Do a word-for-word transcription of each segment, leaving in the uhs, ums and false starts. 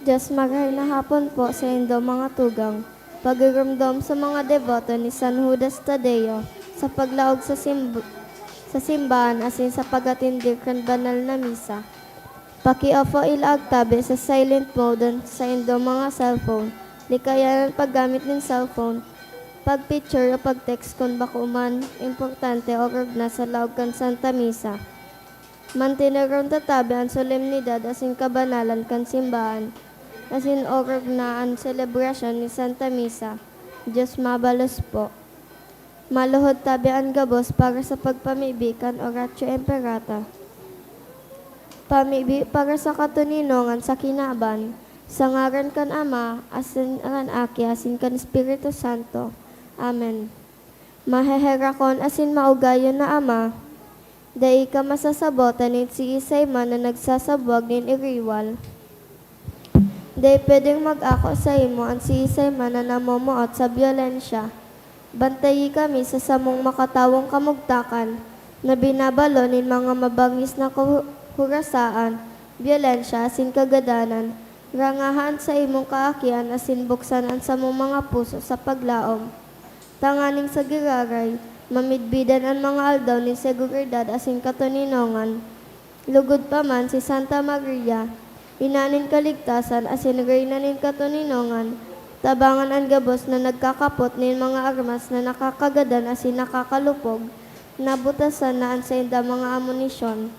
Diyos, marahay na hapon po sa indo mga tugang. Pagiromdom sa mga deboto ni San Judas Tadeo sa paglaog sa simb-, sa simbahan asin sa pag-atindi kan banal na misa. Pakiofo ilaag tabi sa silent mode an saindo mga cellphone. Likayan an paggamit nin cellphone, pag-picture o pag-text kun bako man importante o rugna sa laog kan Santa Misa. Manteneron ta tabi an solemnidad asin kabanalan kan simbahan, asin orog na an selebrasyon ni Santa Misa. Diyos mabalos po. Maluhod tabi an gabos para sa pagpamibi kan Oratio Imperata. Pamibi para sa katoninongan sa kinaban, sa ngaran kan Ama, asin kan Aki, asin kan Espiritu Santo. Amen. Maheherakon asin maugayon na Ama, dai ka masasabotan nin siisay man na nagsasabwag nin iriwal. Dai pwedeng mag-ako saimo an siisay man na namomoot sa byolensya. Bantayi kami sa samong makatawong kamugtakan na binabalo nin mga mabangis na kahu-, hurasaan, byolensya asin kagadanan. Rangaha an saimong kaakian asin buksan an samong mga puso sa paglaom. Tanganing sa giraray, mamidbidan an mga aldaw nin seguridad asin katoninongan. Lugod pa man si Santa Maria, ina nin kaligtasan asin reyna nin katoninongan, tabangan an gabos na nagkakapot nin mga armas na nakakagadan asin nakakalupog, nabutasan na an saindang mga amunisyon.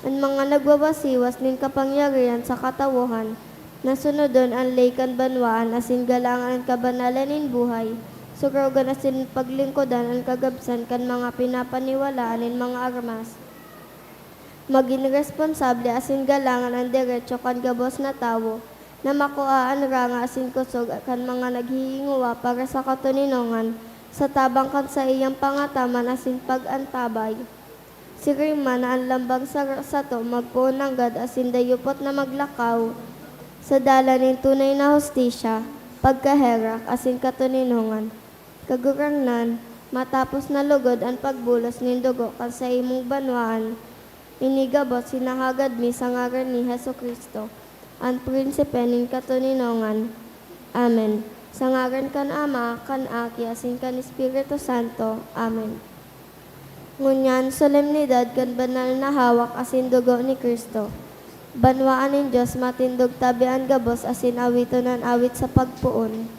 An mga nagwawasiwas nin kapangyarihan sa katawohan, na sunodon an ley kan banwaan asin galangan an kabanalan nin buhay, surogan asin paglingkodan an kagabsan kan mga pinapaniwalaan nin mga armas. Magin responsable asin galangan an derecho kan gabos na tawo na makua an ranga asin kusog kan mga naghihingowa para sa katoninongan sa tabang kan saiyang pangataman asin pag-antabay. Siring man na an lambang saro sato magpoon nanggad asin dayupot na maglakaw sa dalan nin tunay na hustisya, pagkaherak, asin katoninongan. Kagurangnan, matapos na lugod an pagbulos nin dugo kan saimong banwaan, ini gabos hinahagad mi sa ngaran ni Jesu-Cristo, an Prinsipe nin katoninongan. Amen. Sa ngaran kan Ama, kan Aki, asin kan Espiritu Santo. Amen. Ngunyan, solemnidad kan banal na hawak asin dugo ni Cristo. Banwaan nin Dios, matindog tabi an gabos asin awiton an awit sa pagpoon.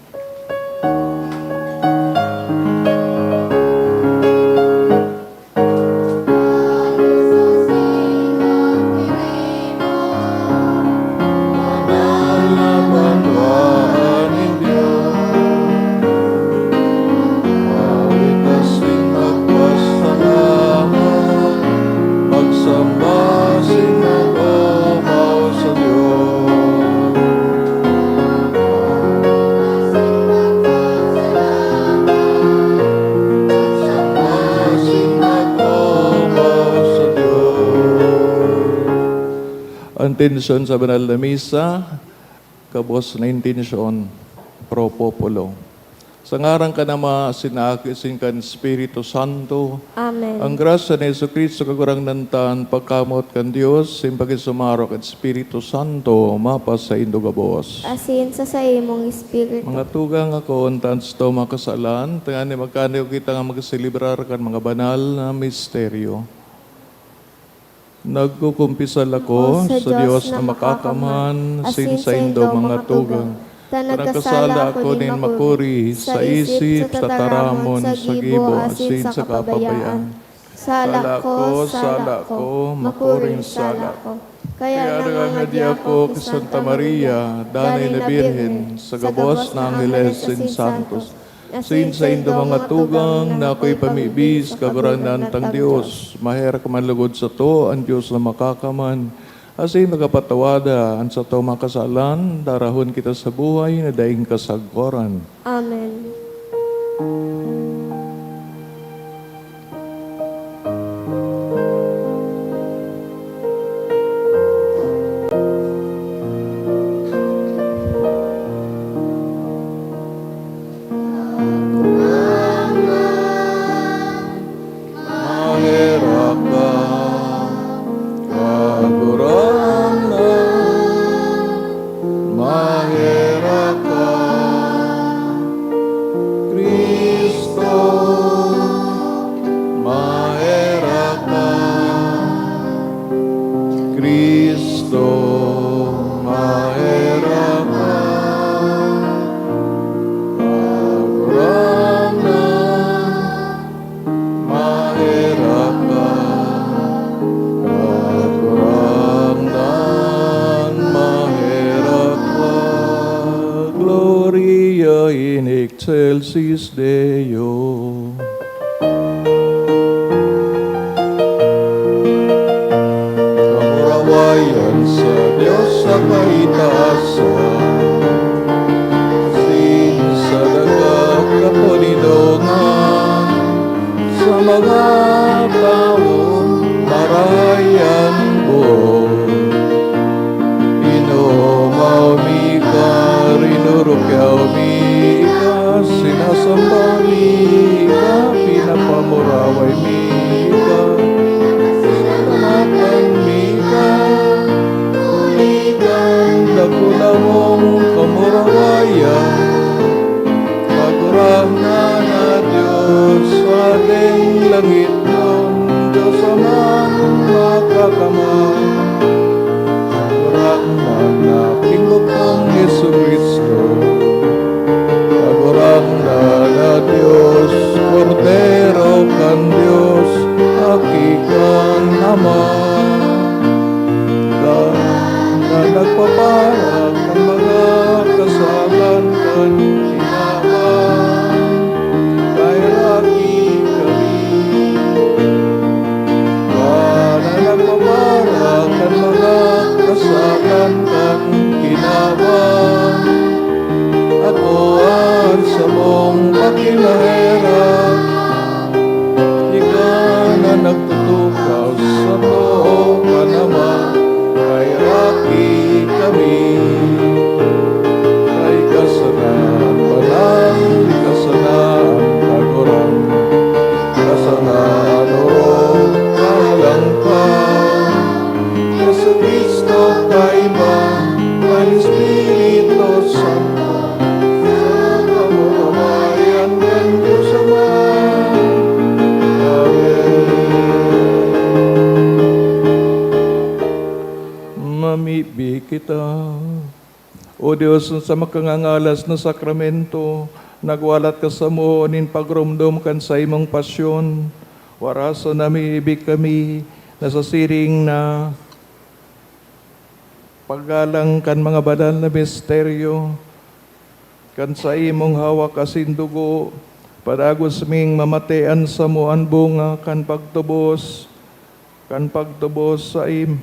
An intensyon sa banal na misa, gabos na intensyon, pro populo. Sa ngaran kan Ama, asin Aki, asin kan Espiritu Santo. Amen. An grasya ni Jesu-Cristo, Kagurangnan ta, an pagkamoot kan Dios, asin pakisumaro kan Espiritu Santo, mapasaindo gabos. Asin sa saimong espiritu. Mga tugang, ako, unta an sato mga kasalan, tanganing magkaniyo kita nga magselebrar kan mga banal na misteryo. Nagkukumpisal ako sa Dios na Makakaman, asin saindo mga tugang, ta nagkasala ako nin makuri sa isip, sa tataramon, sa gibo, asin sa kapabayaan. Sala ko, sala ko, makuring sala ko. Kaya nangangadi ako ki Santa Maria, danay na Birhen, sa gabos na angheles asin santos, asin saindo mga tugang na akoy pamibi sa Kagurangnan tang Dios. Maherak man lugod sato an Dios na Makakaman, asin magapatawada an sato mga kasalan, darahon kita sa buhay na daing kasagkoran. Amen. Maherak ka, Kagurangnan, Kristo, maherak ka, Kagurangnan, maherak ka, Kagurangnan, maherak ka. Gloria in excelsis Deo. Kamurawayan sa Dios sa kaitaasan, asin sa daga katonidonan, sa mga tawong marahay an buot. Inomaw mi ka, rinurukyaw mi ka, sinasamba mi ka, pinapamuraway mi ka, pinapasalamatan mi ka, huli kan dakula mong kamurawayan. Kagurangnan na Dios, Hadeng langitnon, Dios Amang Makakamay, Kagurangnan na Ginoo kong Jesu-Cristo, Kagurangnan na Dios, Kordero kan Dios, Aki kan Ama, ka na nagpapara kan mga kasalan kan tinawan, kaheraki kami. Ka na nagpapara kan mga kasalan kan tinawan, akoa an samong pakinaherak. Ika na nagtutukaw sa too kan Ama, kaheraki kami. Ika sana an banal, ika sana an kagurang, ika sana an orog, kahalang pa. Jesu-Cristo, kaiba kan Espiritu Santo, sa kamurawayan kan Dios Ama. Amen. Mamibi kita. O Dios, sa makangangalas na sakramento, nagwalat ka samo nin pagromdom kan saimong pasyon. Warason na miibi kami na sa siring na paggalang kan mga banal na misteryo, kan saimong hawak asin dugo, padagos ming mamatian samo an bunga kan pagtubos, kan pagtubos sa im-,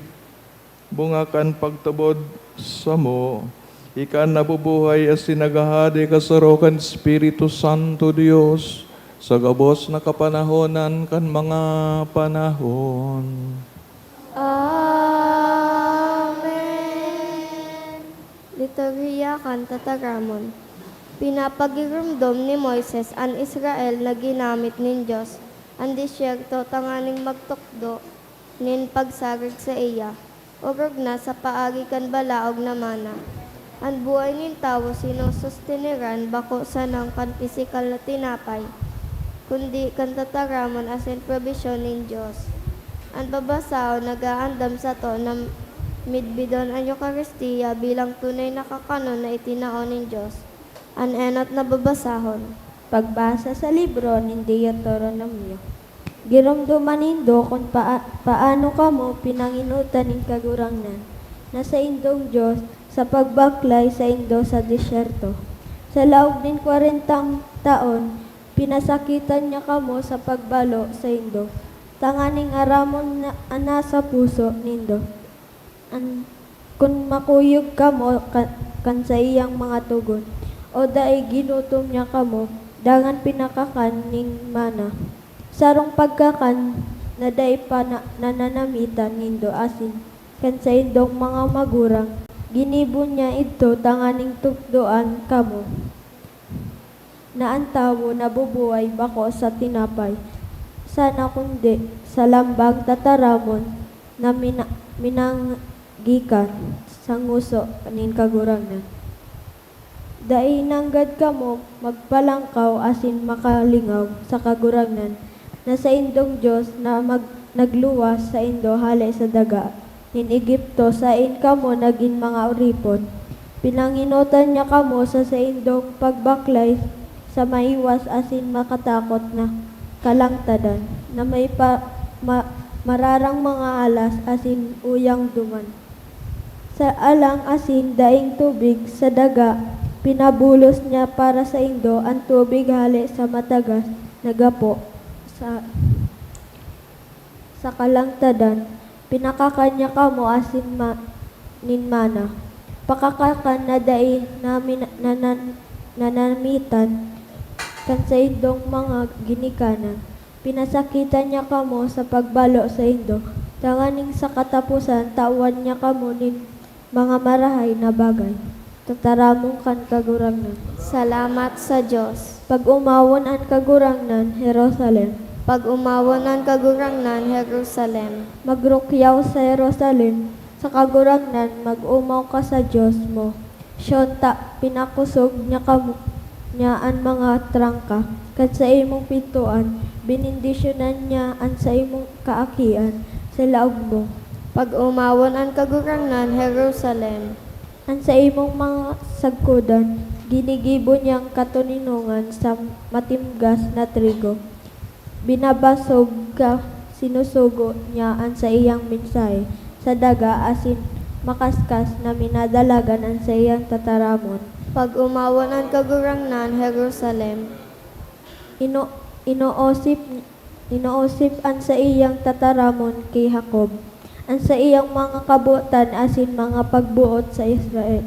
bunga kan pagtubod samo. Ika an nabubuhay asin naghahade kasaro kan Espiritu Santo, Dios, sa gabos na kapanahonan kan mga panahon. Amen. Liturhiya kan Tataramon. Pinapagiromdom ni Moises an Israel na ginamit nin Dios an disyerto tanganing magtukdo nin pagsarag saiya, orog na sa paagi kan balaog na mana. An buhay nin tawo sinususteneran bako sana kan pisikal na tinapay, kundi kan tataramon asin probisyon nin Dios. An babasahon nag-aandam sato na midbidon an Eukaristia bilang tunay na kakanon na itinao nin Dios. An enot na babasahon. Pagbasa sa libro nin Deuteronomio. Giromdoman nindo kun paa-, paano kamo pinangenotan nin Kagurangnan, na saindong Dios, sa pagbaklay saindo sa desyerto. Sa laog nin kwarentang taon, pinasakitan niya kamo sa pagbalo saindo, tanganing aramon na an nasa puso nindo. An, kun makuyog kamo ka-, kan saiyang mga togon, o dai ginutom niya kamo, dangan pinakakan nin mana, sarong pagkakan na dai pa na-, nananamitan nindo asin kan saindong mga magurang, ginibo niya idto tanganing tukdoan kamo na an tawo nabubuhay bako sa tinapay sana, kundi sa lambang tataramon na mina-, minanggikan sa ngoso nin Kagurangnan. Dai nanggad kamo magpalangkaw asin makalingaw sa Kagurangnan na saindong Dios na mag-, nagluwas saindo hale sa daga nin Egipto, saen kamo nagin mga oripon. Pinangenotan niya kamo sa saindong pagbaklay sa maiwas asin makatakot na kalangtadan, na may pa, ma, mararang mga alas asin uyang duman. Sa alang asin daing tubig sa daga, pinabulos niya para saindo an tubig hale sa matagas na gapo sa, sa kalangtadan. Pinakakan niya kamo asin ma, nin mana. Pakakakan na dai na mina, na, na, nanamitan kan saindong mga ginikanan. Pinasakitan niya kamo sa pagbalo saindo, tanganing sa kataposan tawan niya kamo nin mga marahay na bagay. Tataramon kan Kagurangnan. Salamat sa Dios. Pag-omawon an Kagurangnan, Jerusalem. Pag-omawon an Kagurangnan, Jerusalem. Magrukyaw sa Jerusalem, sa Kagurangnan, mag-omaw ka sa Dios mo. Siyon, ta pinakosog niya kamo, niya an mga trangka kan saimong pintoan, benendisyonan niya an saimong kaakian sa laog mo. Pag-omawon an Kagurangnan, Jerusalem. An saimong mga sagkodan, ginigibo niyang katoninongan sa matimgas na trigo. Binabasog ka, sinusugo niya an saiyang mensahe sa daga asin makaskas na minadalagan an saiyang tataramon. Pag-omawon an Kagurangnan, Jerusalem. Ino, inoosip, inoosip an saiyang tataramon ki Jacob, an saiyang mga kabotan asin mga pagboot sa Israel.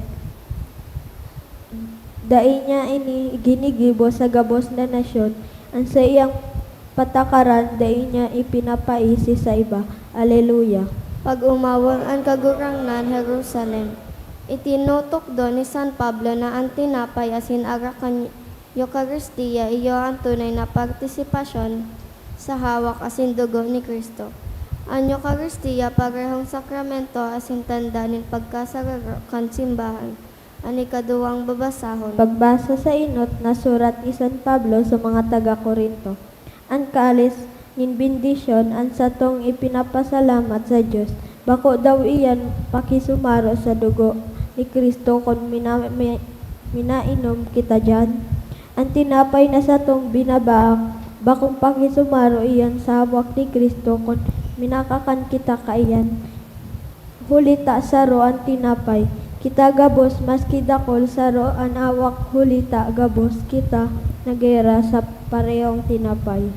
Dai niya ini ginigibo sa gabos na nasyon, an saiyang patakaran dai niya ipinapaisi sa iba. Aleluya! Pag-omawon an Kagurangnan, Jerusalem. Itinutukdo ni San Pablo na an tinapay asin arak kan Eukaristia iyo an tunay na partisipasyon sa hawak asin dugo ni Cristo. An Eukaristia parehong sakramento asin tanda nin pagkasararo kan simbahan. An ikaduwang babasahon. Pagbasa sa enot na surat ni San Pablo sa mga taga Corinto. An kalis nin bendisyon, an satong ipinapasalamat sa Dios. Bako daw iyan pakisumaro sa dugo ni Cristo kun mina-, mi-, minainom kita diyan? An tinapay na satong binabaak, bakong pakisumaro iyan sa hawak ni Cristo kun minakakan kita kaiyan? Huli ta saro an tinapay, kita gabos, maski dakul, saro an awak, huli ta gabos kita nagera sa parehong tinapay.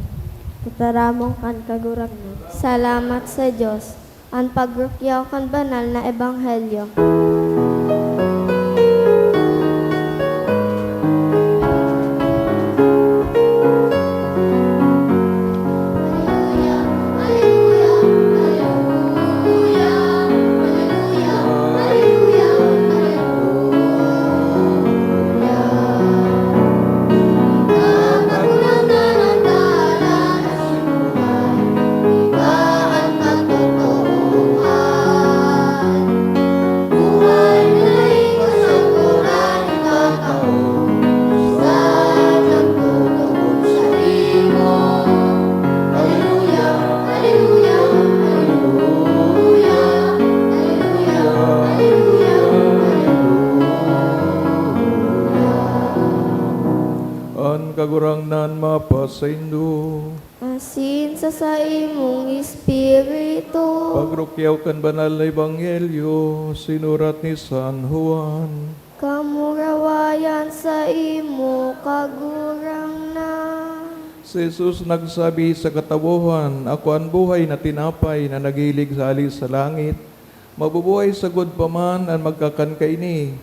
Tataramon kan Kagurangnan. Salamat sa Dios. An pagrukyaw kan banal na ebanghelyo. An Kagurangnan mapasaindo. Asin sa saimong espiritu. Pagrukyaw kan Banal na Ebanghelyo sinurat ni San Juan. Kamurawayan saimo, Kagurangnan. Si Jesus nagsabi sa katawohan, "Ako an buhay na tinapay na naghilig hale sa langit. Mabubuhay sagkod pa man an magkakan kaini.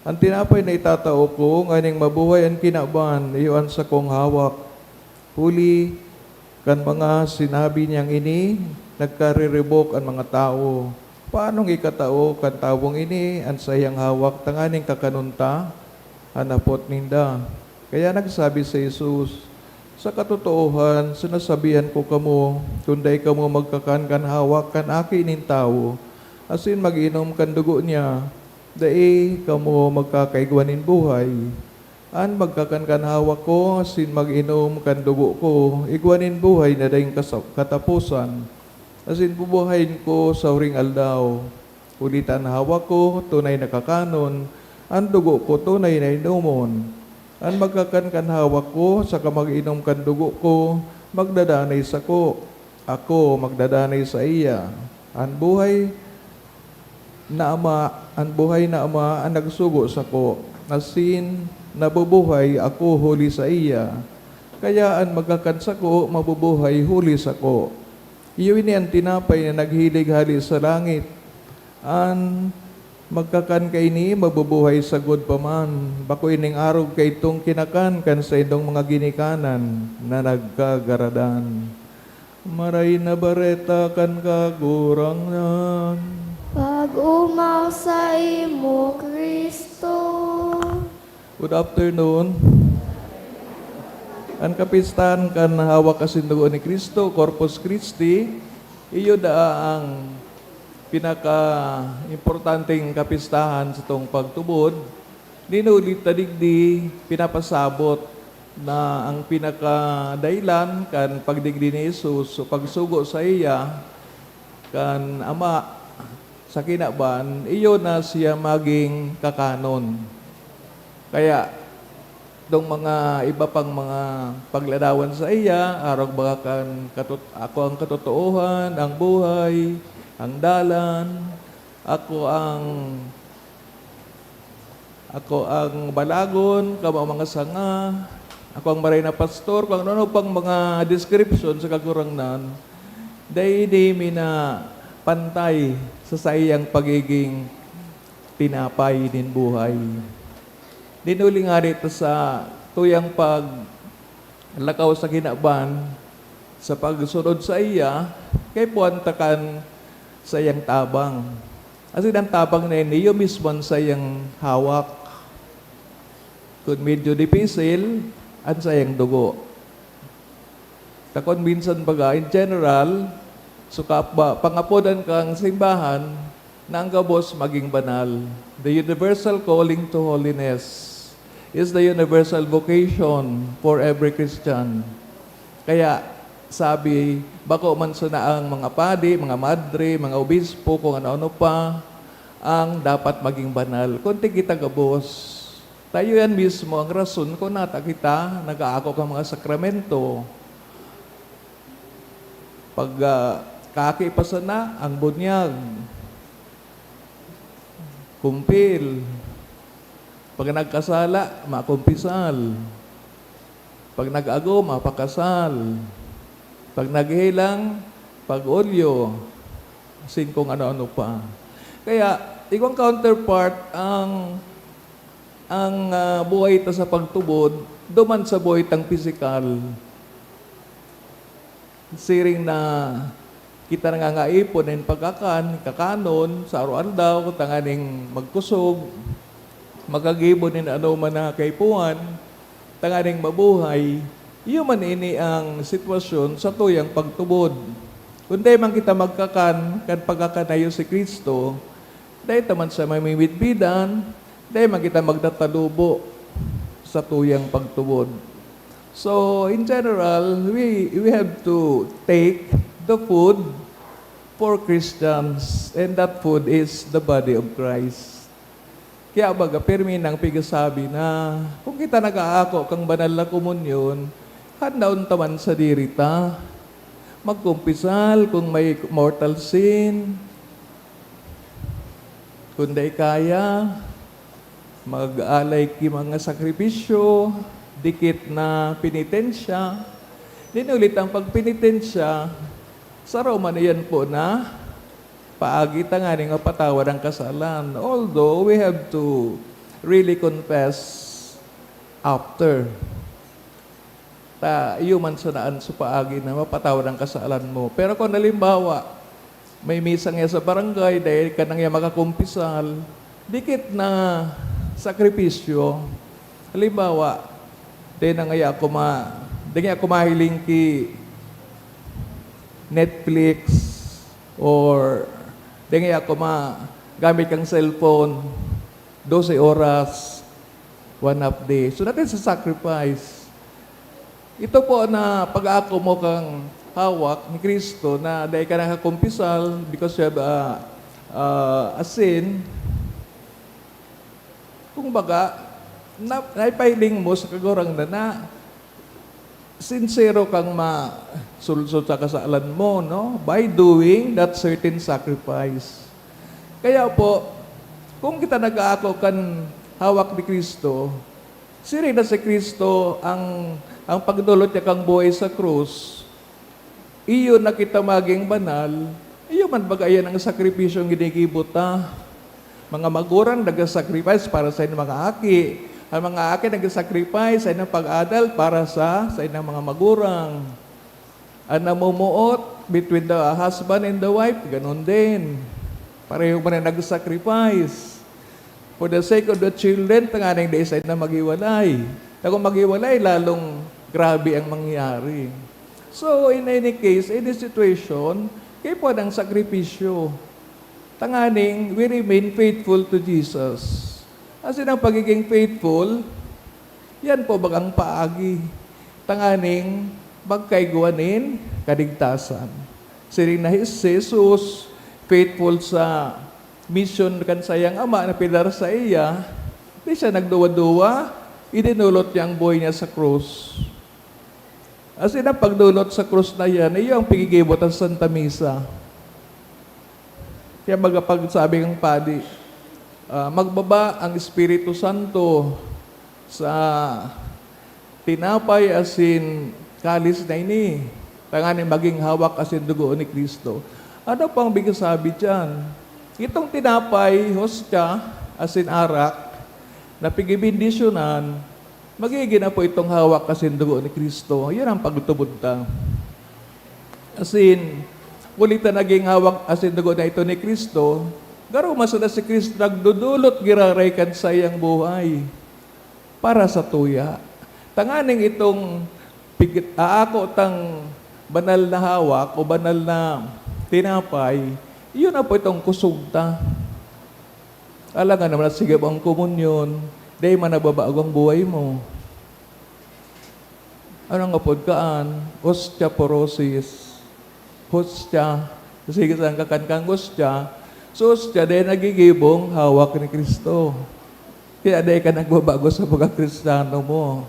An tinapay na itatao ko nganing mabuhay an kinaban, iyo an sakong hawak." Huli kan mga sinabi niyang ini, nagkariribok an mga tawo. "Paanong ikatao kan tawong ini an saiyang hawak tanganing kakanon ta?" an hapot ninda. Kaya nagsabi si Jesus, "Sa katotoohan, sinasabihan ko kamo, kun dai kamo magkakan kan hawak kan Aki nin Tawo, asin mag-inom kan dugo niya, dai kamo magkakaigwa nin buhay. An magkakan kan hawak ko asin mag-inom kan dugo ko, igwa nin buhay na daing kasa-, kataposan, asin bubuhayin ko sa huring aldaw. Huli ta an hawak ko tunay na kakanon, an dugo ko tunay na inomon. An magkakan kan hawak ko saka mag-inom kan dugo ko, magdadanay sako, ako magdadanay saiya. An buhay na Ama, an buhay na Ama an nagsugo sako, asin nabubuhay ako huli saiya. Kaya an magkakan sako mabubuhay huli sako. Iyo ini an tinapay na naghilig hale sa langit. An magkakan kaini mabubuhay sagkod pa man. Bako ining arog kaidtong kinakan kan saindong mga ginikanan na nagkagaradan. Maray na Bareta kan Kagurangnan. Pag-omaw saimo, Cristo. Good afternoon. An kapistahan kan hawak asin dugo ni Cristo, Corpus Christi, iyo daa ang pinaka-importanteng kapistahan satong pagtubod. Dinuli ta digdi pinapasabot na ang pinakadahilan kan pagdigdi ni Jesus o pagsugo saiya kan Ama sa kinaban, iyo na siya magin kakanon. Kaya, itong mga iba pang mga pagladawan saiya, arog baga kan katot-, "Ako ang katotoohan, ang buhay, ang dalan, ako ang, ako ang balagon, kamo ang mga sanga, ako ang maray na pastor," kung ano-ano pang mga description sa Kagurangnan, dai ini minapantay sa saiyang pagiging tinapay nin buhay. Dinuli ngani ta sa tuyang paglakaw sa kinaban, sa pagsunod saiya, kaipuhan ta kan saiyang tabang. Asin an tabang na ini, iyo mismo an saiyang hawak. Kun medyo dipisil, an saiyang dugo. Ta kun minsan baga, in general, suka pa, pangapodan kang simbahan na ang gabos maging banal. The universal calling to holiness is the universal vocation for every Christian. Kaya, sabi, bako man sana ang mga padi, mga madre, mga obispo, kung ano-ano pa, ang dapat maging banal. Kundi kita gabos. Ta iyo yan mismo ang rason kung nata kita nag-aako kan mga sakramento. Pag, ah, kaki pa sana, ang bunyag, kumpil. Pag nagkasala, makumpisal. Pag nag-ago, mapakasal. Pag naghelang, pag-olyo, asin kung ano-ano pa. Kaya, igwang counterpart ang, ang, ah, buhay ta sa pagtubod, duman sa buhay tang pisikal. Siring na kita nangangaipo nin pagkakan, kakanon, sa aroaldaw, tanganing magkusog, makagibo nin anoman na kaipuhan, tanganing mabuhay, iyo man ini ang sitwasyon sa tuyang pagtubod. Kun dai man kita magkakan kan pagkakan na iyo si Cristo, dai ta man siya mamimidbidan, dai man kita magtatalubo sa tuyang pagtubod. So, in general, we, we have to take the food for Christians, and that food is the body of Christ. Kaya baga, pirmi nang pigasabi na, kung kita nag-aako kang banal na komunyon, handaon ta man sadiri ta. Magkumpisal kung may mortal sin. Kung dai kaya, mag-alay ki mga sakripisyo, dikit na penitensya. Dinuli ta ang pagpenitensya, saro man iyan po na paagi tanganing mapatawad ang kasalan. Although we have to really confess after. Ta, iyo man sana an sa paagi na mapatawad ang kasalan mo. Pero kung halimbawa, may misa ngaya sa barangay, dai ka na ngaya makakumpisal, dikit na sakripisyo. Halimbawa, dai na ngaya ako ma-, dai ngaya ako mahiling ki Netflix, or dai ngaya ako ma-, gamit kang cellphone, dose oras, one half day. So, that is a sacrifice. Ito po na pag-aako mo kang hawak ni Cristo na dai ka nakakumpisal because you have a, a, a sin, kumbaga, na, naipahiling mo sa Kagurangnan na sinsero kang masulsol sa kasalan mo, no? By doing that certain sacrifice. Kaya po, kung kita nag-aako kan hawak ni Cristo, siring na si Cristo ang, ang pagdolot niya kang buhay sa krus, iyo na kita maging banal, iyo man baga iyan ang sakripisyong ginigibo ta. Mga magurang nagsasacrifice para sa inyong mga aki. Ang mga aki nagsasacrifice sa inyong pag-adal para sa, sa inyong mga magurang. Ang namumuot between the husband and the wife, ganun din. Pareho man na nagsasacrifice. For the sake of the children, tanganing dai sain na maghiwalay. Na kung maghiwalay, lalong grabe ang mangyayari. So, in any case, any situation, kaipuhan ang sakripisyo. Tanganing we remain faithful to Jesus. Asin ang pagiging faithful, yan po bagang paagi. Tanganing magkaigwa nin kaligtasan. Siring na si Jesus, faithful sa mission kan saiyang Ama na pidara saiya, di siya nagduwa-duwa, idinulot niya ang buhay niya sa krus. Asin ang pagdulot sa krus na iyan, iyo ang pigigibot sa Santa Misa. Kaya magapagsabi ang padi, ah, "Magbaba ang Espiritu Santo sa tinapay asin kalis na ini, tanganing magin hawak asin dugo ni Cristo." Ano pang pigsasabi diyan? Itong tinapay, hostya, asin arak, na pigibendisyonan, magigin na po itong hawak asin dugo ni Cristo. Yan ang pagtubod ta. Asin, huli ta naging hawak asin dugo na ito ni Cristo, garo man sana si Cristo nagdudulot giraray kan saiyang buhay para sa tuya. Tanganing itong pigit-, aako tang banal na hawak o banal na tinapay, iyon na po itong kusog ta. Alangan naman na sige ang komunyon, dai man nababago ang buhay mo. Ano nga pod kaan? Osteoporosis. Hostya. Sige, saan ka kan kang hostya? So, hostya, dai nagigibong hawak ni Cristo. Kaya dai ka nagbabago sa pagkakristiyano mo.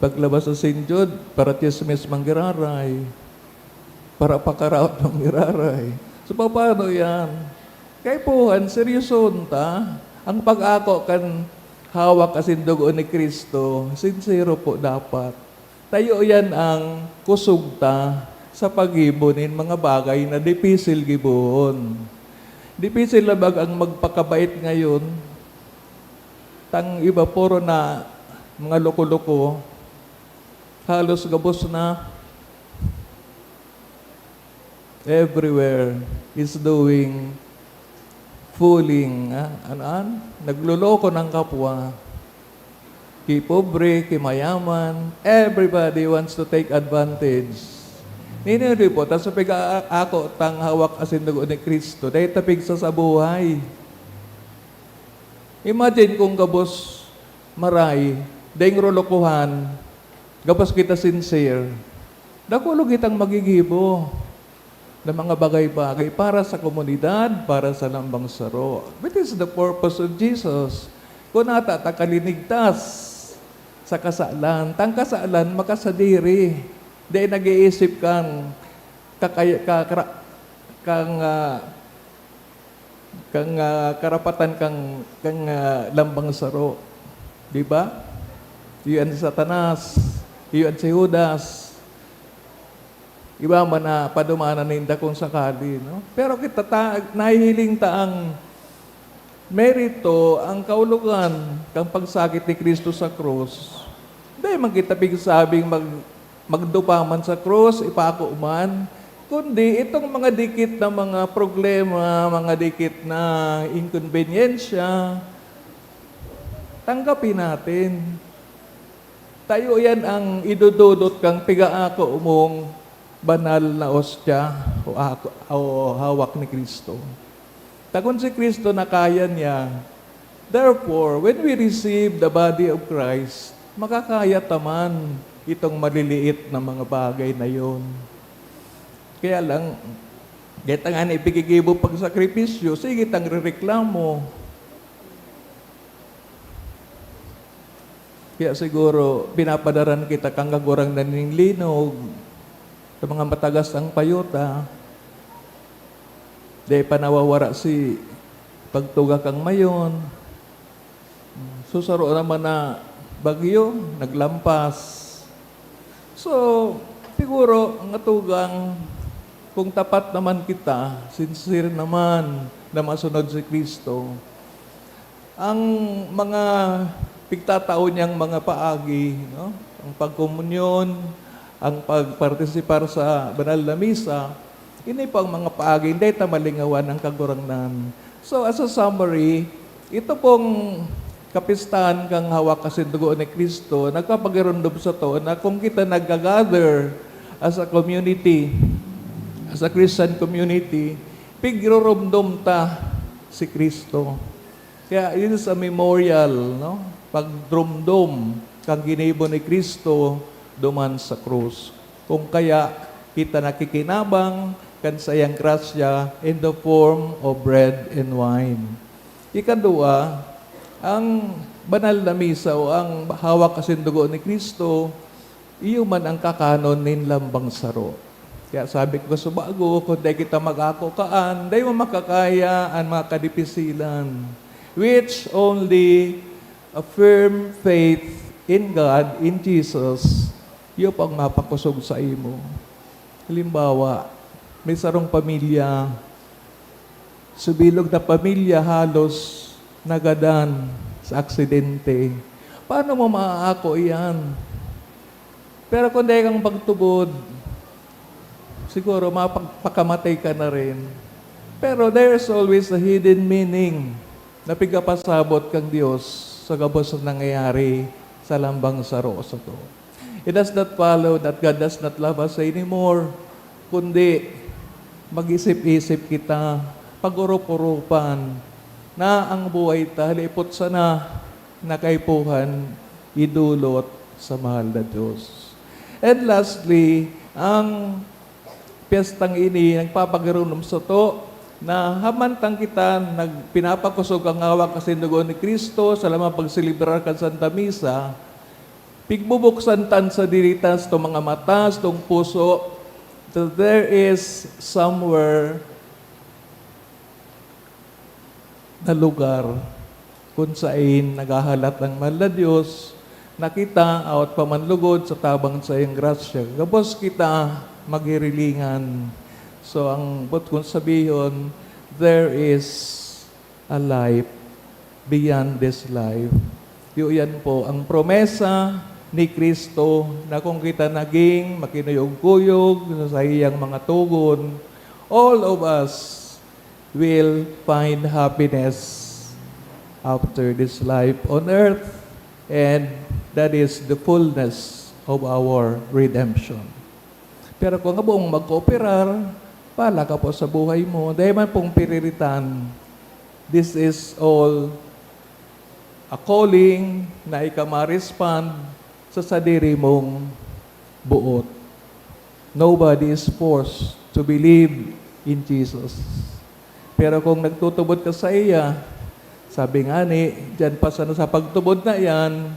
Paglabas sa sinjod, para chismis manggiraray. Para pakaraot manggiraray. So, paano yan? Kaipuhan, seryosohon ta. Ang pag-ako kan hawak asin dugo ni Cristo, sinsero po dapat. Tayo yan ang kusog ta sa paggibo nin mga bagay na dipisil gibohon. Dipisil na bag ang magpakabait ngayon? Tang iba puro na mga loko-loko, halos gabos na. Everywhere is doing fooling, ah, ano an? Nagloloko ng kapwa. Kipobre, kimayaman, everybody wants to take advantage. Nini di po, ta sa pag-aako tang hawak asin dugo ni Cristo, dahil tapig sa sabuhay. Imagine kung gabos maray, daing rolokohan, gabos kita sincere, dakul kitang magigibo na mga bagay-bagay para sa komunidad, para sa lambang saro. Which is the purpose of Jesus. Kung nata ta kalinigtas sa kasalan, tang kasalan makasadiri. Di nag-iisip kang kakaya-, kakra-, kang, ah, kang, ah, karapatan kang, kang, ah, lambang saro. Di ba? Iyo an Satanas, iyo an si Judas. Iba man na padumanan ninda kung sakali, no? Pero kita ta-, nahihiling ta ang merito, ang kaulugan kan pagsakit ni Cristo sa krus. Dai man kita pigsabing mag-, magdupa man sa krus, ipako man, kundi itong mga dikit na mga problema, mga dikit na inkonbenyensya, tanggapin natin. Tayo yan ang idododot kang pigaako mong banal na ostya o ako, o hawak ni Cristo. Ta kun si Cristo na kaya niya, therefore, when we receive the body of Christ, Makakaya ta man itong maliliit na mga bagay na yon. Kaya lang, dai ta ngani ipigigibo pagsakripisyo, sige tang rereklamo. Kaya siguro, pinapadaran kita kan Kagurangnan nin linog sa mga matagas ang payo ta. Dai pa nawawara si pagtuga kan mayon. Susaro naman na bagyo, naglampas. So, siguro, ang atugang, kung tapat naman kita, sincere naman na masunod si Cristo, ang mga pigtatao niyang mga paagi, no? Ang pagkomunyon, ang pagpartisipar sa banal na misa, ini po ang mga paagi, hindi ta malingawan ang Kagurangnan. So, as a summary, ito pong kapistahan kan hawak asin dugo ni Cristo, nagpapagiromdom sato na kung kita nagga-gather as a community, as a Christian community, pigiroromdom ta si Cristo. Kaya, it is a memorial, no? Pagdromdom kan ginibo ni Cristo duman sa krus. Kung kaya, kita nakikinabang kan saiyang grasya in the form of bread and wine. Ikadua, ang banal na misa o ang hawak asin dugo ni Cristo, iyo man ang kakanon nin lambang saro. Kaya sabi ko sa bago, kung dai kita mag-ako kaan, dai mo makakaya an mga kadipisilan, which only a firm faith in God, in Jesus, iyo pang mapakosog sa imo. Halimbawa, may sarong pamilya, sa bilog na pamilya halos nagadan sa aksidente. Paano mo maaako iyan? Pero kung dai kang pagtubod, siguro mapag-, pakamatay ka na rin. Pero there is always a hidden meaning na pigapasabot kan Dios sa gabos na nangyayari sa lambang saro sato. It does not follow that God does not love us anymore, kundi mag-isip-isip kita, pag-orop-oropan, na ang buhay ta halipot sana na kaipuhan idulot sa mahal na Diyos. And lastly, ang piyestang ini nagpapagiromdom sato na hamantang kita nag-, pinapakosog ang hawak asin dugo ni Cristo sa lamang pagselebrar kan Santa Misa, pigbubuksan ta an sadiri ta, satong mga mata, satong puso, that there is somewhere na lugar kun saen naghahalat ang mahal na Dios na kita, awat pa man lugod, sa tabang saiyang grasya, gabos kita maghirilingan. So, ang boot kong sabihon, there is a life beyond this life. Iyo, iyan po ang promesa ni Cristo na kung kita naging makinuyog-kuyog sa saiyang mga togon, all of us will find happiness after this life on earth, and that is the fullness of our redemption. Pero kung habo mong magkooperar, bahala ka po sa buhay mo. Dai man pong piriritan. This is all a calling na ika ma-respond sa sadiri mong boot. Nobody is forced to believe in Jesus. Pero kung nagtutubod ka saiya, sabi ngani, diyan pa sana sa pagtubod na iyan,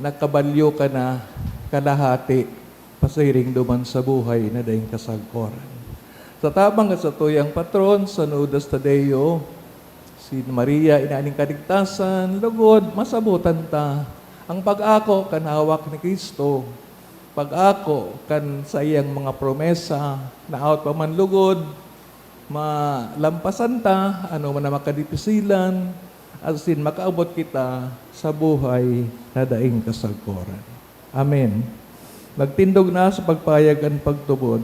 nakabalyo ka na kalahati pasiring duman sa buhay na daing kasagkoran. Sa tabang kan satuyang patron, San Judas Tadeo, si Maria, ina nin kaligtasan, lugod, masabotan ta ang pag-ako kan hawak ni Cristo, pag-ako kan saiyang mga promesa na awat pa man lugod, malampasan ta ano man ang makadipisilan, asin makaabot kita sa buhay na daing kasagkoran. Amen. Magtindog na sa pagpayag an pagtubod.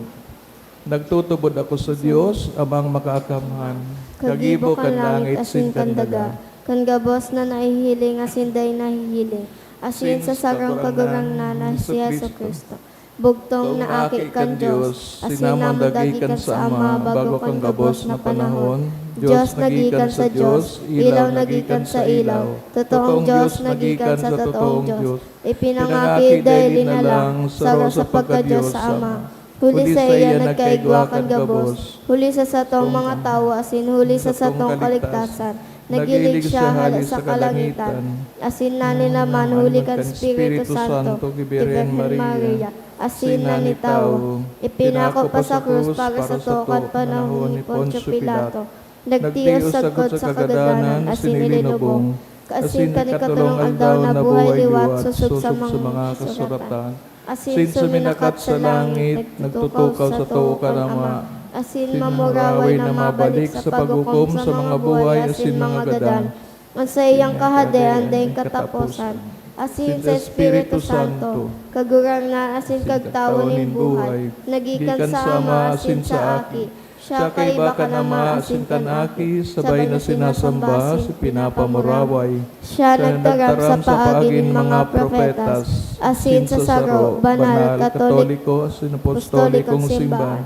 Nagtutubod ako sa Dios, Amang Makaakamhan, kagibo kan langit asin kan daga, kan gabos na nahihiling asin dai nahihiling, asin sa sarong Kagurangnan na si Jesu-Cristo. Bugtong na Aki kan Dios, asin namon daa gikan sa Ama bago kan gabos na panahon. Dios na gikan sa Dios, ilaw na gikan sa ilaw, totoong Dios na gikan sa totoong Dios. Ipinangaki daily na lang, saro sa pagka-Dios sa Ama. Huli saiya nagkaigwa kan gabos. Huli sa satong mga tawo asin huli sa satong kaligtasan, nagilig siya hale sa kalangitan, asin nani naman huli kan Espiritu Santo ki Birhen Maria, asin nani tawo. Ipinako pa sa krus para sato kan panahon ni Poncio Pilato. Nagtios sagkod sa kagadanan asin ilinubong, asin kan ikatolong aldaw nabuhay liwat sosog sa mga kasuratan. Asin suminakat sa langit, nagtutukaw sa too kan Ama, asin mamuraway na mabalik sa paghukom sa mga buhay asin mga gadan. An saiyang kahadean daing kataposan, asin sa Espiritu Santo, Kagurangnan asin Kagtawo nin buhay, na gikan sa Ama asin sa Aki. Siya kaiba kan Ama asin kan Aki, sabay na sinasamba asin pinapamuraway. Siya nagtaram sa paagi nin mga propetas, asin sa saro, banal, katoliko, asin apostolikong simbahan.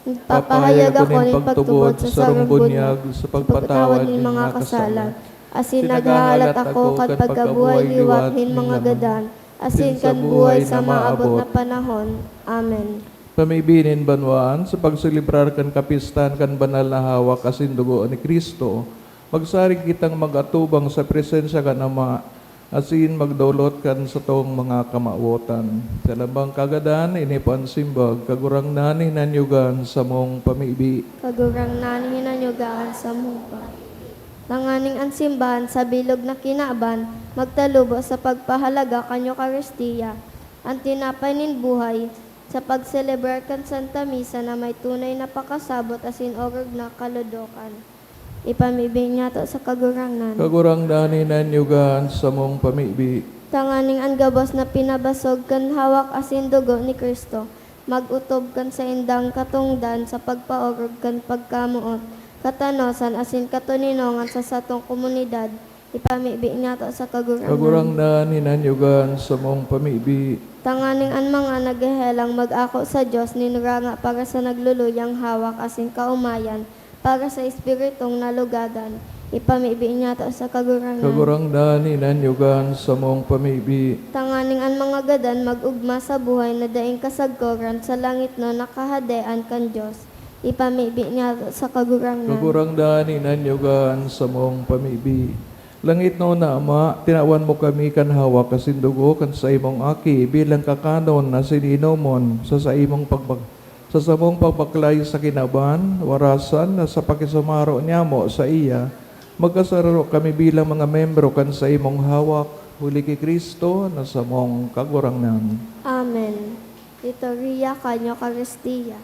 Nagpapahayag ako nin pagtubod sa sarong bunyag sa pagpatawad nin mga kasalan, asin naghahalat ako kan pagkabuhay liwat nin mga gadan, asin kan buhay sa maabot na panahon. Amen. Pamibi nin banwaan, sa pagselebrar kan kapistahan kan banal na hawak asin dugo ni Cristo, magsarig kitang mag-atubang sa presensya kan Ama, asin magdolot kan satong mga kamawotan. Sa lambang kagadan, ini po an simbag, Kagurangnan, hinanyogan samong pamibi. Kagurangnan, hinanyogan samong pamibi. Tanganing an simbahan sa bilog na kinaban magtalubo sa pagpahalaga kan Eukaristia, an tinapay nin buhay, sa pagselebrar kan Santa Misa na may tunay na pakasabot asin orog na kalodokan. Ipamibi niyato sa Kagurangnan. Kagurangnan, hinanyogan samong pamibi. Tanganing an gabos na pinabasog kan hawak asin dugo ni Cristo mag-otob kan saindang katongdan sa pagpaorog kan pagkamoot, katanosan asin katoninongan sa satong komunidad, ipamibi niyato sa Kagurangnan. Kagurangnan, hinanyogan samong pamibi. Tanganing an mga naghehelang mag-ako sa Dios nin ranga para sa nagluluyang hawak asin kaomayan, para sa espiritong nalugadan, ipamibi niyato sa Kagurangnan. Kagurangnan, hinanyogan samong pamibi. Tanganing an mga gadan mag-ogma sa buhay na daing kasagkoran sa langitnon na Kahadean kan Dios, ipamibi niyato sa Kagurangnan. Kagurangnan, hinanyogan samong pamibi. Langitnon na Ama, tinawan mo kami kan hawak asin dugo kan saimong Aki bilang kakanon asin inomon sa saimong pagbag-, sa samong pagbaklay sa kinaban, warasan na sa pakisumaro niyamo saiya, magkasararo kami bilang mga membro kan saimong hawak, huli ki Cristo na samong Kagurangnan. Amen. Liturhiya kan Eukaristia.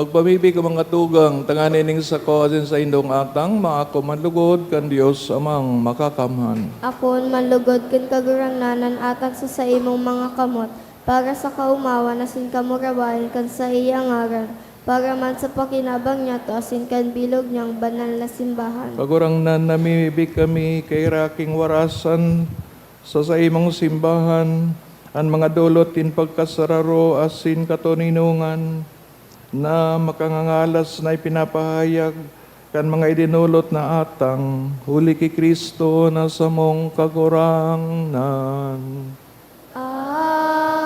Magpamibi ka, mga tugang, tanganing ning sako asin saindong atang maako man lugod kan Dios Amang Makakamhan. Akoon man lugod kan Kagurangnan an atang sa saimong mga kamot, para sa kaomawan asin kamurawayan kan saiya ngaran, para man sa pakinabang niyato asin kan bilog niyang banal na simbahan. Kagurangnan, namimibi kami kairaking warasan sa saimong simbahan, An mga dolot nin pagkasararo asin katoninongan na makangangalas na ipinapahayag kan mga idinolot na atang, huli ki Cristo na samong Kagurangnan. Amen.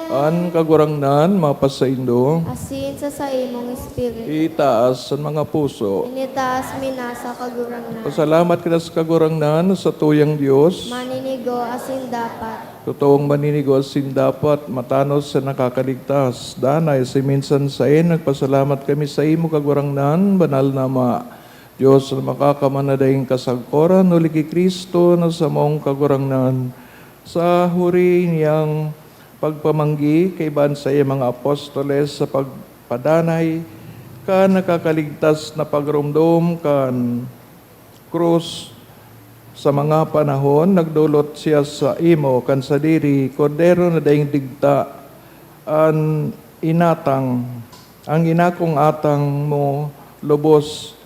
An Kagurangnan mapasaindo. Asin sa saimong espiritu. Itaas an mga puso. Initaas mi na sa Kagurangnan. Pasalamat kita sa Kagurangnan, satuyang Dios. Maninigo asin dapat. Totoong maninigo asin dapat, matanos sa nakakaligtas. Danay sa minsan saen, nagpasalamat kami saimo, Kagurangnan, banal na Ama, Dios na makakamana daing kasagkoran, huli ki Cristo na samong Kagurangnan. Sa huri niyang pagpamanggi kaiba an saiyang mga apostoles sa pagpadanay kan nakakaligtas na pagromdom kan krus, sa mga panahon nagdolot siya saimo kan sadiri, Kordero na daing digta, an inatang, ang inakong atang mo lubos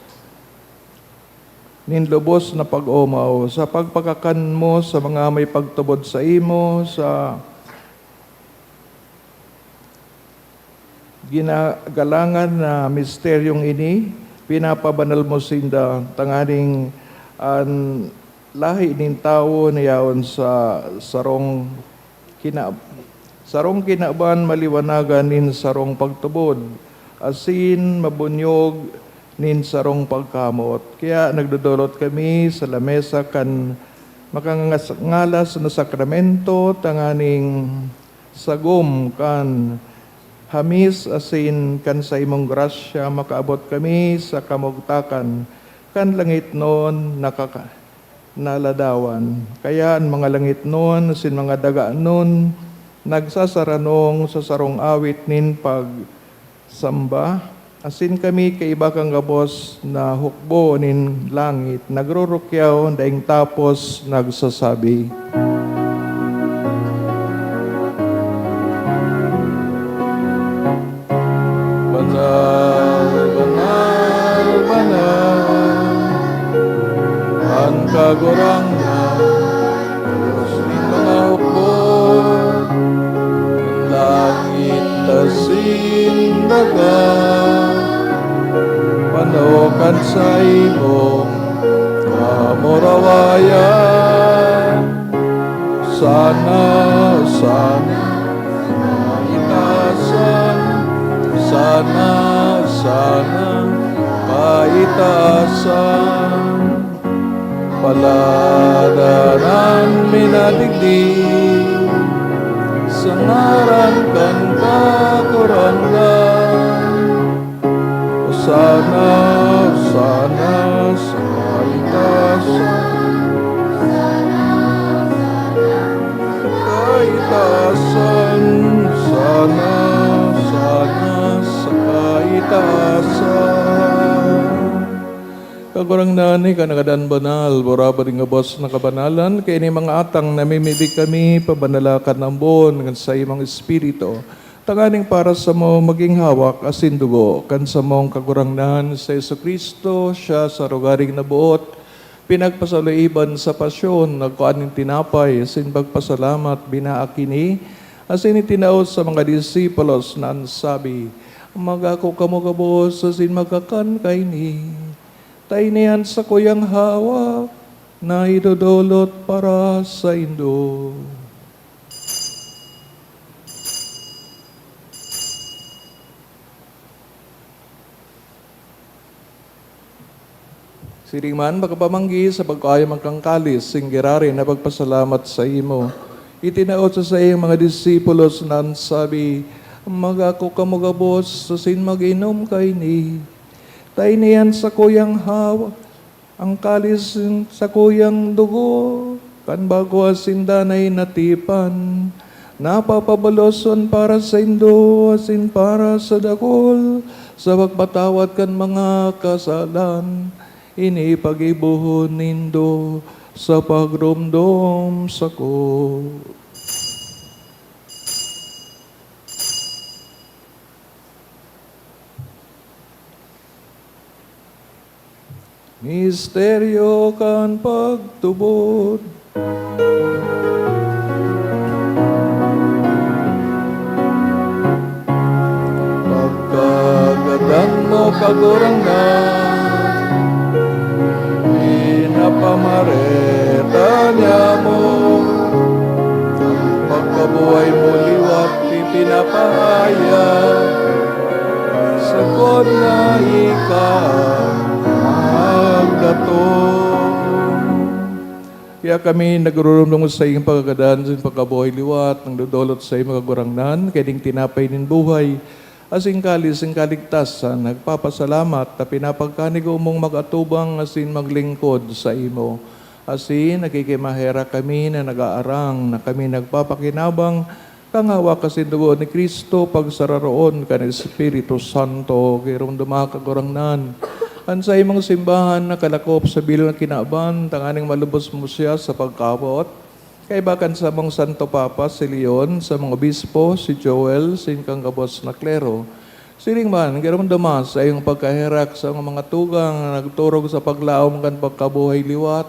nin lubos na pag-omaw, sa pagpakakan mo sa mga may pagtubod saimo, sa ginagalangan na misteryong ini, pinapabanal mo sinda, tanganing an lahi nin tawo na yaon sa sarong kina-, sarong kinaban maliwanagan nin sarong pagtubod, asin mabunyog nin sarong pagkamot. Kaya nagdodolot kami sa lamesa kan makangangalas na sakramento, tanganing sagom kan hamis asin kan saimong grasya makaabot kami sa kamugtakan kan langitnon na kaka-, na ladawan. Kaya an mga langitnon asin mga daganon nagsasaranong sa sarong awit nin pagsamba, asin kami kaiba kan gabos na hukbo nin langit, nagrurukyaw, daing tapos nagsasabi, "Banal, banal, banal, an Kagurangnan, Dios nin mga hukbo, an langit asin daga, pano kan saimong kamurawayan." Sana, sana, kaitaasan, sana, sana, kaitaasan. Paladanan mi na digdi sa ngaran kan Kagurangnan. Osana, Osana sa kaitaasan. Kaitaasan, Osana, Osana sa kaitaasan. Kagurangnan, ika na gadan banal, burabaring gabos na kabanalan, kaya ini mga atang namimibi kami, pabanala kan ambon kan saimong Espiritu. Tanganing para samo magin hawak asin dugo kan samong Kagurangnan si Jesu-Cristo, siya sa rogaring naboot, pinagpasaloiban sa pasyon, nagkua nin tinapay, asin pagpasalamat, binaak ini, asin itinao sa mga disipulos na an sabi, "Magako kamo gabos asin magkakan kaini. Ta ini an sakuyang hawak na idodolot para saindo." Siring man, makapamanggi sa pagkaayam kan kalis, singgirarin na pagpasalamat saimo. Itinao sa saiyang mga disipulos na an sabi, "Magako kamo gabos asin mag-inom kaini. Ta ini an sakuyang hawak, ang kalis nin sakuyang dugo kan bago asin danay na tipan, na papabaloson para saindo asin para sa dakul sa pagpatawad kan mga kasalan. Ini paggibohon nindo sa pagromdom sako." Misteryo kan pagtubod. Kagurangnan, pinapamareta niamo an pagkabuhay mo liwat, ipinapahayag, sagkod na ika magdatong. Kaya kami nagrurumdom sa iyong pagkagadan sa pagkabuhay liwat, nagdodolot sa iyong mga gurangnan, kaya ding tinapay nin buhay, asin kalis nin kaligtasan, nagpapasalamat ta pinapagkanigo mong mag-atubang asin maglingkod saimo. Asin nakikimaherak kami na nag-aarang na kami nagpapakinabang, kan hawak asin dugo ni Cristo, pagsararoon kan Espiritu Santo. Giromdoma, Kagurangnan, an saimong simbahan na kalakop sa bilog na kinaban, tanganing malubos mo siya sa pagkaabot. Kaiba kan samong Santo Papa, si Leon, samong obispo, si Joel, sin kan gabos na klero. Siring man, giromdoma sa iyong pagkaherak sa mga tugang na nagturog sa paglaom kan pagkabuhay liwat.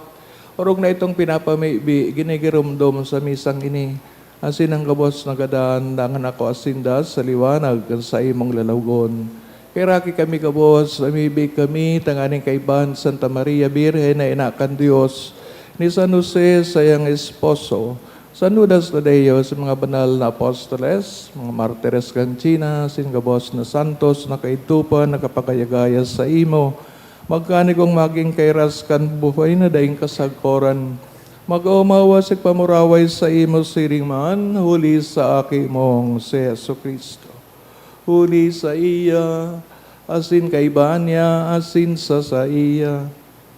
Orog na itong pinapamibi, ginigiromdom sa misang ini, asin an gabos na gadan, dangan akoa sinda sa liwanag kan saimong lalawogon. Kaheraki kami gabos, namibi kami tanganing kaibahan Santa Maria Birhen na ina kan Dios, ni San Jose, saiyang esposo, San Judas Tadeo, sa mga banal na apostoles, mga martires kan China, sin gabos na santos na kaidto pa nakapagayagaya saimo, magkanigong magin kairas kan buhay na daing kasagkoran. Mag-omawa sa pamuraway saimo siring man, huli sa Aki mong si Jesu-Cristo. Huli saiya, asin kaiba niya, asin sa saiya,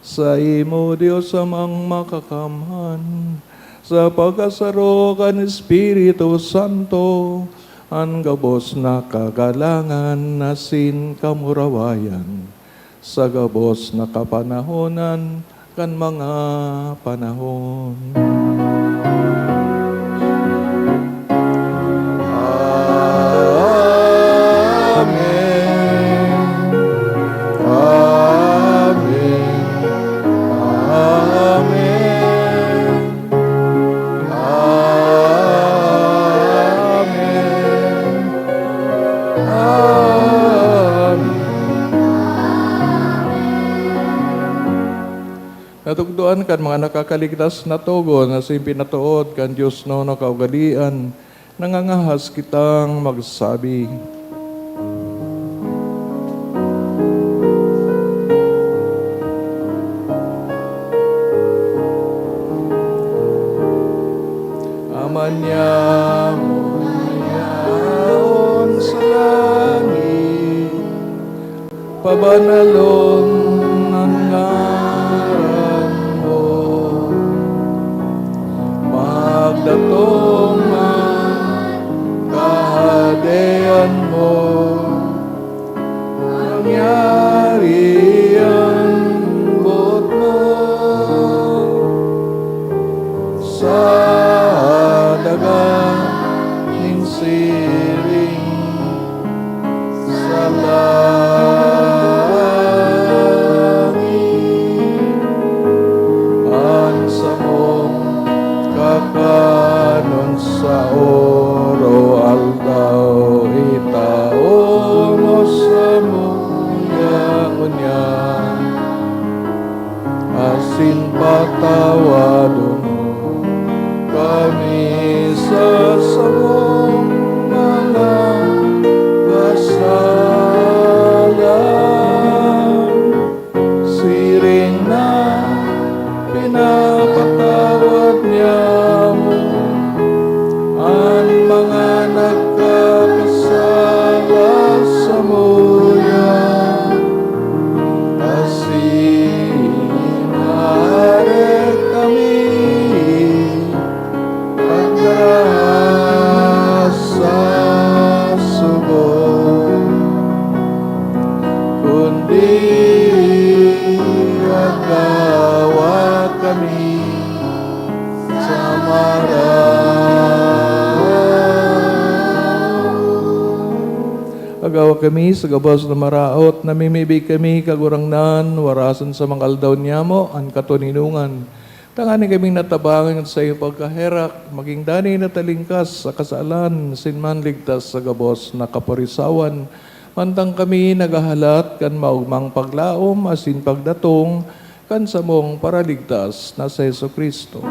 saimo, Dios Amang Makakamhan, sa pagkasaro kan Espiritu Santo, an gabos na kagalangan asin kamurawayan, sa gabos na kapanahonan kan mga panahon. Amen. Amen. Amen. Amen. Amen. Natukdoan kan mga nakakaligtas na togon na asin pinatood kan Dios na kaugalean, nangangahas kitang magsabi. Ama niamo na yaon sa langit, pabanalon an ngaran mo. Magdatong an Kahadean mo. Mangyari an boot mo sa daga nin siring sa langit. An samong kakanon sa oro-aldaw itao mo samuya ngunyan, asin patawadon mo kami sa samong mga kasalan, siring na pinapatawad niamo an mga nagkakasala samuya. Asin arog kami pagkaraas sa sugo, kundi agawa kami sa maraot. Agawa kami sa gabos na maraot, namimibi kami, Kagurangnan, warasan sa mga aldaw niyamo an katoninongan, tanganing kaming natabangan sa iyo pagkaherak, magin danay na talingkas sa kasalan, asin manligtas sa gabos na kaporisawan, Mantang kami naghahalat kan maogmang paglaom asin pagdatong kan samong Paraligtas na si Jesu-Cristo.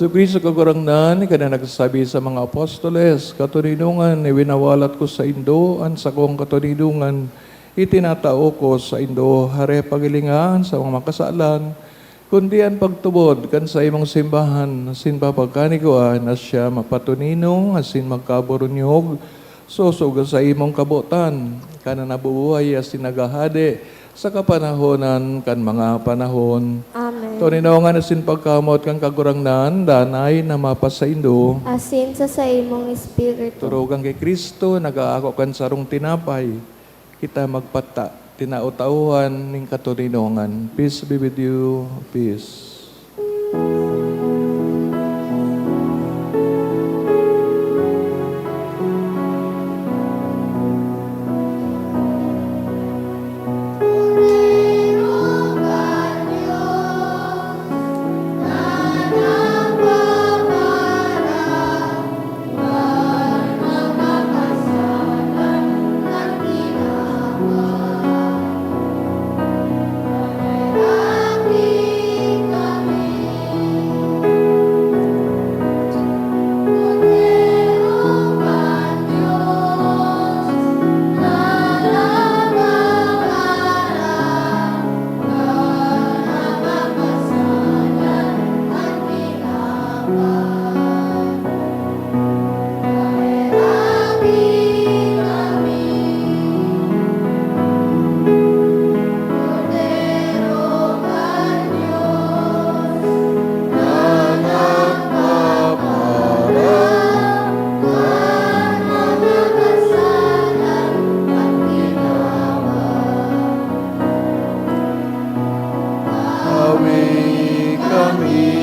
Jesu-Cristo, Kagurangnan, ika na nagsabi sa mga apostoles, "Katoninongan, iwinawalat ko saindo an sakong katoninongan, itinatao ko saindo, hare pagilinga an samong mga kasalan, kundi an pagtubod kan saimong simbahan, asin papagkanigua na siya mapatoninong asin magkaburunyog, sosog sa imong kabotan, kan nabubuhay asin naghahade sa kapanahonan kan mga panahon." Amen. Toninongan asin pagkamoot kan Kagurangnan, danay na mapasaindo. Asin sa saimong espiritu. Turugang ki Cristo, nag-aako kan sarong tinapay. Kita magpata, tinao-taohan nin katoninongan. Peace be with you. Peace. Hawi kami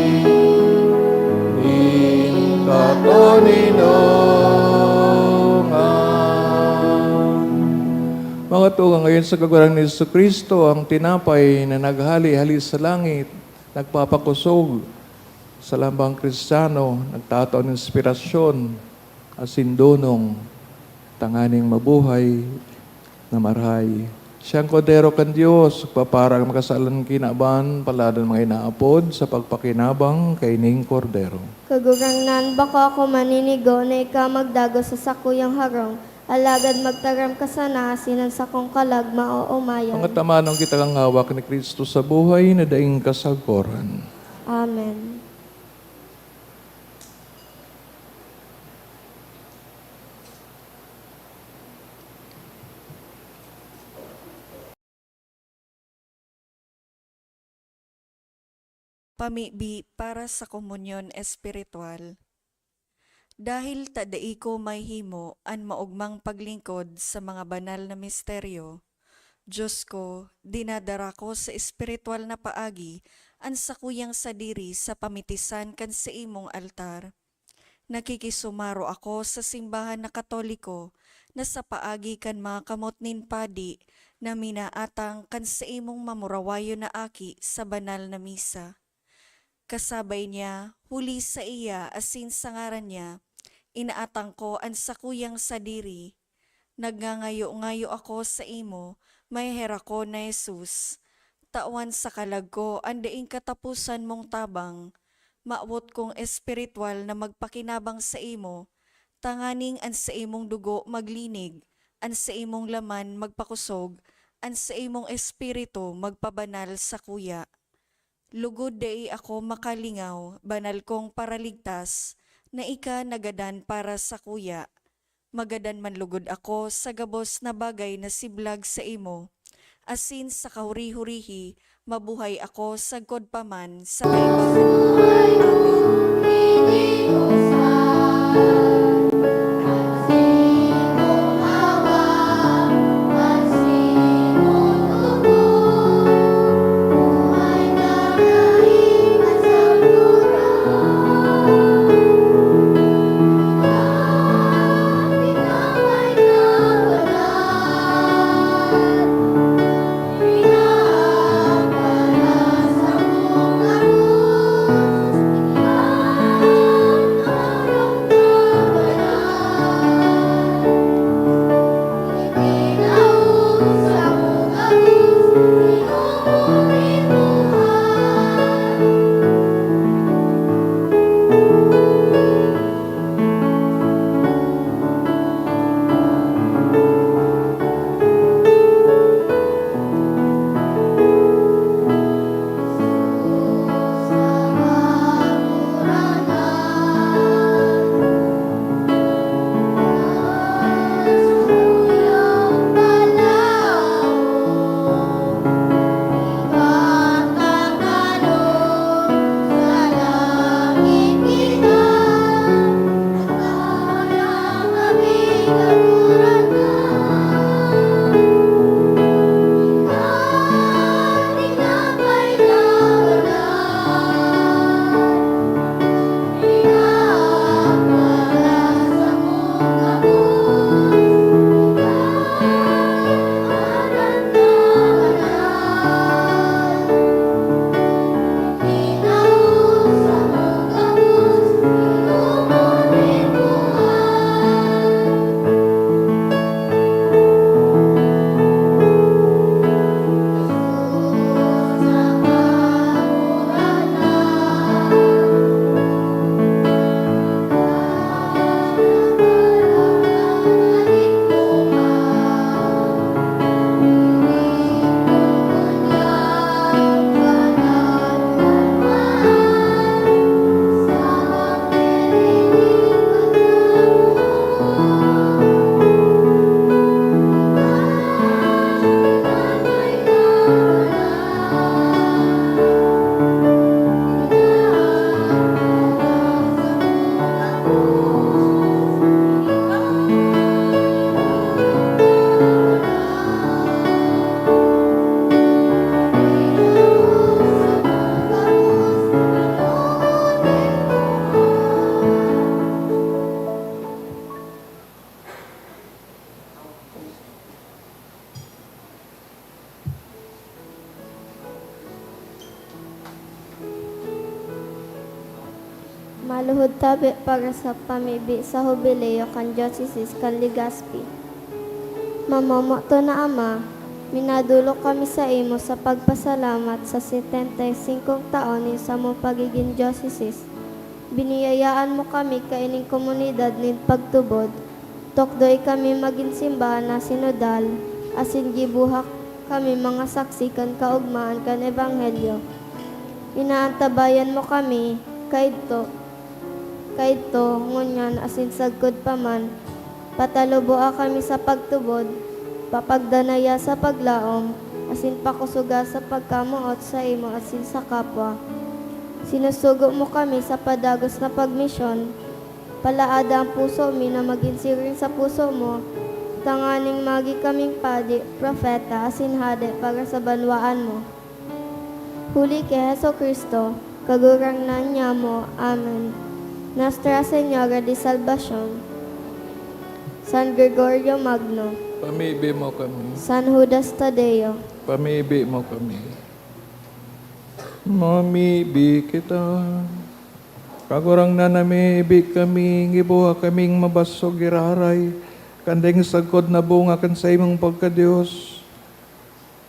nin katoninongan. Mga tugang, ayon sa Kagurangnan ni Jesu-Cristo, ang tinapay na naghali-hali sa langit, nagpapakosog sa lambang Kristiyano, nagtatao nin inspirasyon asin dunong tanganing mabuhay na marahay. Siyang Kordero kan Dios, nagpaparang makasalan kinaban, palalo an mga inaapod sa pagpakinabang kaining Kordero. Kagurangnan, bako ako maninigo na ika magdagos sa sakuyang harong, alagad magtaram ka sana asin an sakong kalag maoomayan. Mga tamanong kita kan hawak ni Cristo sa buhay na daing kasagoran. Amen. Pamibi para sa komunyon espiritual. Dahil ta dai ko mahihimo an maogmang paglingkod sa mga banal na misteryo, Dios ko, dinadara ko sa espiritual na paagi an sakuyang sadiri sa pamitisan kan saimong altar. Nakikisumaro ako sa simbahan na Katoliko na sa paagi kan mga kamot nin padi na minaatang kan saimong mamurawayon na aki sa banal na misa. Kasabay niya, huli saiya asin sa ngaran niya, inaatang ko an sakuyang sadiri. Nagngangayo-ngayo ako saimo, maheherakon na Jesus. Tawan sa kalag ko an daing kataposan mong tabang. Mawot kong espiritual na magpakinabang saimo, tanganing an saimong dugo maglinig, an saimong laman magpakosog, an saimong espiritu magpabanal sakuya. Lugod dai ako makalingaw, banal kong Paraligtas, na ika nagadan para sakuya. Magadan man lugod ako sa gabos na bagay na siblag saimo, asin sa kahuri-hurihi, mabuhay ako sagkod pa man sa kaibahan. Amen. Maluhod tabi para sa pamibi sa Hubileo kan Diocese kan Legazpi. Mamomoto na Ama, minadolok kami saimo sa pagpasalamat sa setenta y singkong taon nin samong pagigin diocese. Biniyayaan mo kami kaining komunidad nin pagtubod. Tukdoy kami magin simbahan na sinodal, asin gibuhak kami mga saksi kan kaogmahan kan Ebanghelyo. Inaantabayan mo kami kaidto, kaidto, ngunyan asin sagkod pa man. Pataluboa kami sa pagtubod, papagdanaya sa paglaom, asin pakosoga sa pagkamoot saimo asin sa kapwa. Sinusugo mo kami sa padagos na pagmisyon. Palaada an puso mi na magin siring sa puso mo, tanganing magi kaming padi, propeta, asin hade para sa banwaan mo. Huli ki Jesu-Cristo, Kagurangnan nyamo. Amen. Nuestra Señora de Salvacion, San Gregorio Magno, Pamibi mo kami. San Judas Tadeo, Pamibi mo kami. Mamibi kita. Kagurangnan, namibi kami, gibuha kaming mabasog giraray, kan daing sagkod na bunga kan saimong pagka-Dios,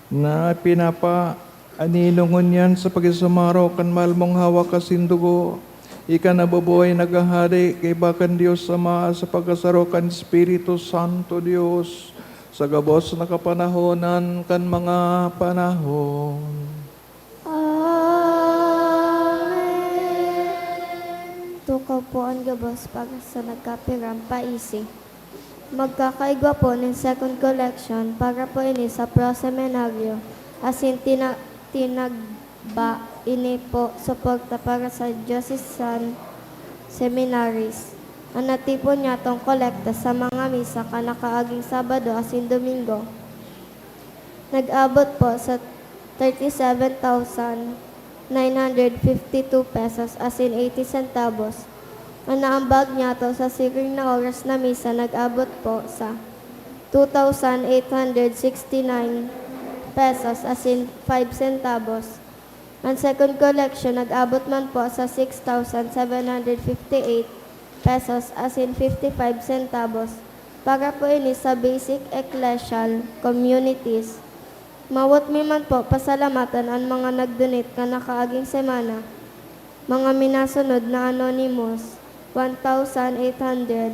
na pinapa-anino ngunyan sa pagisumaro kan mahal mong hawak asin dugo. Ika nabubuhay, naghahade kaiba kan Dios Ama sa pagkasaro kan Espiritu Santo Dios, sa gabos na kapanahonan kan mga panahon. Amen. Tukaw po an gabos para sa nagkapirang paisi. Magkakaigwa po nin second collection para po ini sa Pro Seminario, asin tina-, tinagba ini po suporta para sa Diocesan Seminaries. An natipon nyatong kolekta sa mga misa kan nakaaging Sabado asin Domingo, nag-abot po sa thirty-seven thousand nine hundred fifty-two pesos asin eighty centavos. An naambag nyato sa siring na oras na misa nag-abot po sa two thousand eight hundred sixty-nine pesos asin five centavos. An second collection nag-abot man po sa six thousand seven hundred fifty-eight pesos asin fifty-five centavos. Para po ini sa basic ecclesial communities. Mawot mi man po pasalamatan an mga nag-donate kan nakaaging semana. Mga minasunod na anonymous, one thousand eight hundred,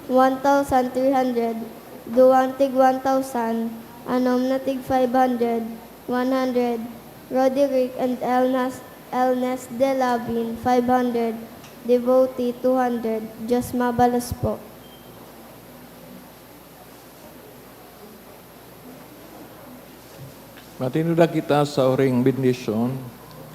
one thousand three hundred, duwang tig one thousand, anom na tig five hundred, one hundred, Roderick and Elnas-, Elnes de Lavin, five hundred, Devotee, two hundred. Diyos mabalos po. Matinda kita sa oring bendisyon.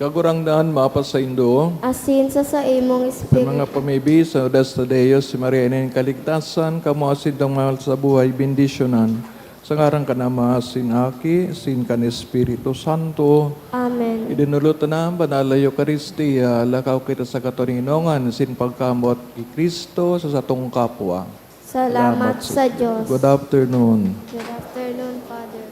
Kagurangnan, maapa saindo. Asin sa saimong sa espiritu. Mga pamibi, sa Judas Tadeo, si Maria ina nin kaligtasan, kamo asin tong mahal sa buhay, bendisyonan. Sa ngaran kan Ama, sin Aki, sin kan Espiritu Santo. Amen. Idinulot na ang banal na Eukaristia, lakaw kita sa katoninongan, sin pagkamoot ki Cristo sa satong kapwa. Salamat sa Diyos. Good afternoon. Good afternoon, Father.